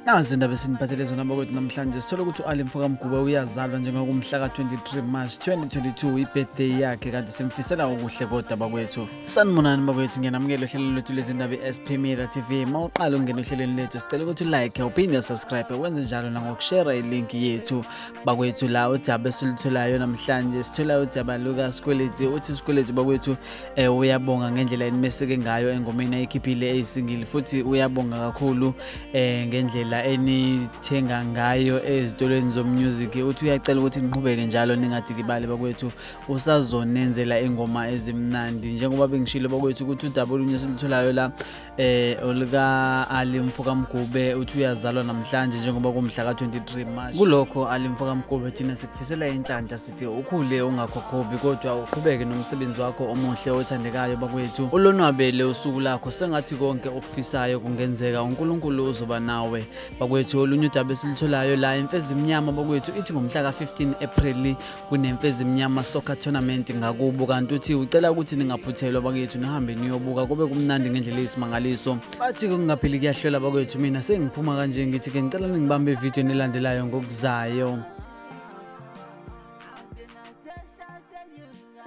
Nazi indaba esiniphathele zona bakwethu namhlanje. Sithola ukuthi u-Ali Mfoka Mgube uyazalwa njengokumhla ka-23 March 2022, i-birthday yakhe, kanti simfisela okuhle kodwa bakwethu. Sanibonani bakwethu, ngiyanamukela ohlelweni lwethu lezindaba i-SP Media TV. Uma uqala ukungena ohlelweni lethu, sicela ukuthi ulike, uphinde usubscribe, wenze njalo nangokushera ilinki yethu bakwethu. La udaba esilutholayo namhlanje, sithola udaba lukaSkweleti. Uthi uSkweleti bakwethu uyabonga ngendlela enimeseke ngayo engomeni ayikhiphile eyisingle, futhi uyabonga kakhulu ngendlela enithenga ngayo ezitolweni zomusic. Uthi uyacela ukuthi niqhubeke njalo, ningadikibali bakwethu, usazonenzela ingoma ezimnandi. Njengoba bengishilo bakwethu ukuthi udaba olunye esilutholayo la oluka Ali Mfoka Mgube, uthi uyazalwa namhlanje njengoba kumhla ka-23 March. Kulokho Ali Mfoka Mgube, thina sikufisela inhlanhla, sithi ukhule ungakhokhobi, kodwa uqhubeke nomsebenzi wakho omuhle othandekayo bakwethu. Ulonwabele usuku lakho, sengathi konke okufisayo kungenzeka, uNkulunkulu uzoba nawe bakwethu. Olunye udaba esilutholayo la, Imfezi Mnyama bakwethu ithi ngomhla ka-15 April kuneMfezi Mnyama Soccer Tournament ngakubo, kanti uthi ucela ukuthi ningaphuthelwa bakwethu, nihambe niyobuka, kube kumnandi ngendlela eyisimangaliso. Bathi kungapheli kuyahlola bakwethu. Mina sengiphuma kanje, ngithi-ke ngicela ningibambe evidiyweni elandelayo ngokuzayo. Thina sehla senyuka.